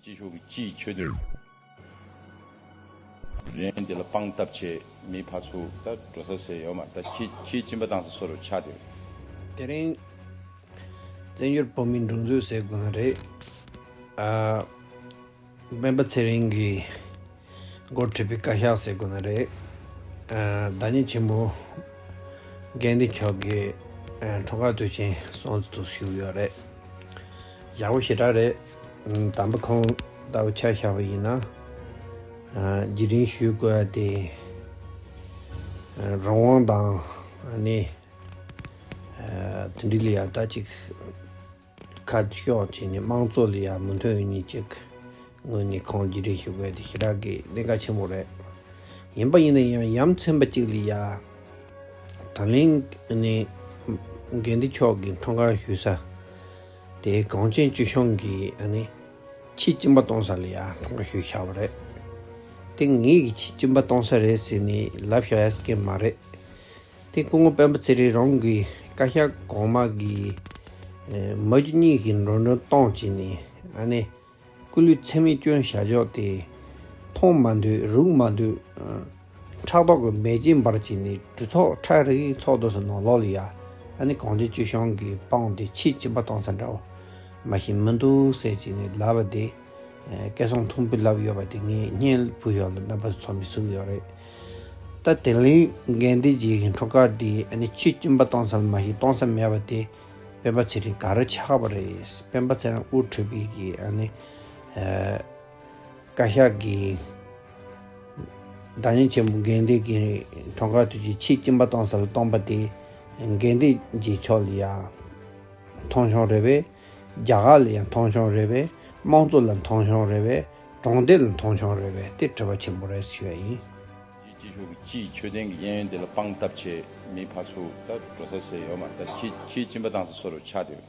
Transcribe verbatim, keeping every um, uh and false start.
སྤྱི་ཤོག་གི་སྤྱིའི་ཆོས་དོན་རེད། འདི་ལ་དཔང་སྟབས་བྱས་མི་ཕར་ཚུར་ད་འགྲོ་ས་ཟེར་ཡོད་མ་རེད། ད་ཁྱི་ཁྱིའི་གཅིན་པ་བཏང་ས་བཟོ་འདྲ་ཆགས་བསྡད་ཡོད། དེ་རིང་བཙན་བྱོལ་བོད་མིའི་སྒྲིག་འཛུགས་ཟེར་དགོས་ན་རེད། ཨ། སྤེན་པ་ཚེ་རིང་གིས་འགོ་ཁྲིད་པའི་བཀའ་ཤག་ཟེར་དགོས་ན་རེད། ཨ། བདག་ཉིད་ཆེན་པོ་དགེ་འདུན་མཆོག་གིས་ཨ། འཁྲུངས་སྐར་དུས་ཆེན་སྲུང་བརྩི་དུ་ཞུགས་ཡོད་རེད། ཡག་པོ་ཞེ་དྲག་རེད། ཨ། དམ་པ་ཁོང་ལྟ་བུ་ཆ་བཞག་པ་ཡིན་ན། ཨ། རྒྱུན་རིང་ཞུ་དགོས་ཡ་དེ། ཨ། རང་དབང་དང་ཨ་ནི། ཨ། དེ་འདྲ་ལ་ཡ་ད་ཅིག་ཁ་ཤོག་བྱས་ནས་དམངས་གཙོ་ལ་ཡ་མོས་མཐུན་ཡོད་མཁན་ཅིག་ངོས་ནས་ཁོང་རྒྱུན་རིང་ཞུ་དགོས་ཡ་དེ་ཞེ་དྲག་གི་གནད་འགག་ཆེན་པོ་རེད། ཡིན་པ་ཡིན་ན་ཡང་ཡ་མཚན་པ་ཅིག་ལ་ཡ། ད་ལན་ནི་དགེ་འདུན་མཆོག་གི་འཁྲུངས་སྐར་ཞུ་ས་དེ་གངས་ཅན་སྐྱིད་གཤོངས་ཀྱི་ཨ་ནི་ཁྱིའི་གཅིན་པ་གཏོང་ས་ལ་ཡ་འཁྲུངས་སྐར་ཞུས་བཞག་པ་རེད། དེ་ངེད་ཀྱི་ཁྱིའི་གཅིན་པ་གཏོང་ས་རེད་ཟེར་ནས་ལབ་བཞག་ཡ་སྐད་མ་རེད། དེ་སྐུ་ངོ་སྤེན་པ་ཚེ་རིང་རང་གི་བཀའ་ཤག་གོང་མ་གི་ཨ། མ་བུ་གཉིས་ཀྱི་འགྲོ་གྲོན་གཏོང་བྱས་ནས་ཨ་ནི། སྐུ་ལུས་ཚད་མེད་སྐྱོན་བྱ་ཕྱོགས་དེ། མཐོང་མ་འདོད་རིག་མ་འདོད། ཕྲག་དོག་གི་མེ་ལྕེ་འབར་བྱས་ནས་གྲོས་ཚོགས་ཁྲ་རིག་ཚོགས་འདུ་ཟེར་ནང་ལོགས་ལ་ཡ། ཨ་ནི་གངས་ཅན་སྐྱིད་གཤོངས་ཀྱི་དཔང་དེ་ཁྱིའི་གཅིན་པ་གཏོང་ས་འདྲ་བོ་མ་ཞིག་མི་འདུག་ཟེར་བྱས་ནས་ལབ་པ་དེ། ཨ། སྐལ་བཟང་མཐོན་པོས་ལབ་ཡོད་པ་དེ་ངས་སྙན་ཕུལ་ཡོད་ལ་རྣམ་པ་ཚོ་ཚང་མས་གཟིགས་ཡོད་རེད། ད་དེ་ལན་དགེ་འདུན་གྱི་འཁྲུངས་སྐར་དེ་ཨ་ནི་ཁྱིའི་གཅིན་པ་གཏོང་ས་མ་ཞིག་གཏོང་ས་མེད་པ་དེ། སྤེན་པ་ཚེ་རིང་ག་རེ་ཆགས་པ་རེད། སྤེན་པ་ཚེ་རིང་དབུ་ཁྲིད་པའི་གི་ཨ་ནི། ཨ། བཀའ་ཤག་གི་བདག་ཉིད་ཆེན་པོ་དགེ་འདུན་གྱི་འཁྲུངས་སྐར་དུས་ཀྱི་ཁྱིའི་གཅིན་པ་གཏོང་ས་ལ་གཏོང་པ་དེ། དགེ་འདུན་གྱི་ཕྱོགས་ལ་ཡང་མཐོང་ཆུང་རེད་པས། རྒྱ་གར་ལ་ཡང་མཐོང་ཆུང་རེད་པས། དམངས་གཙོ་ལ་མཐོང་ཆུང་རེད་པས། དྲང་བདེན་ལ་མཐོང་ཆུང་རེད་པས། དེ་དྲི་བ་ཆེན་པོ་རེད་ཞུ་བ་ཡིན། སྤྱི་ཤོག་གི་སྤྱིའི་ཆོས་དོན་གྱི་གཡས་གཡོན་དེ་ལ་དཔང་སྟབས་བྱས་མི་ཕར་ཚུར་ད་འགྲོ་ས་ཟེར་ཡོད་མ་རེད། ད་ཁྱི་ཁྱིའི་གཅིན་པ་གཏོང་ས་བཟོ་འདྲ་ཆགས་བསྡད་ཡོད།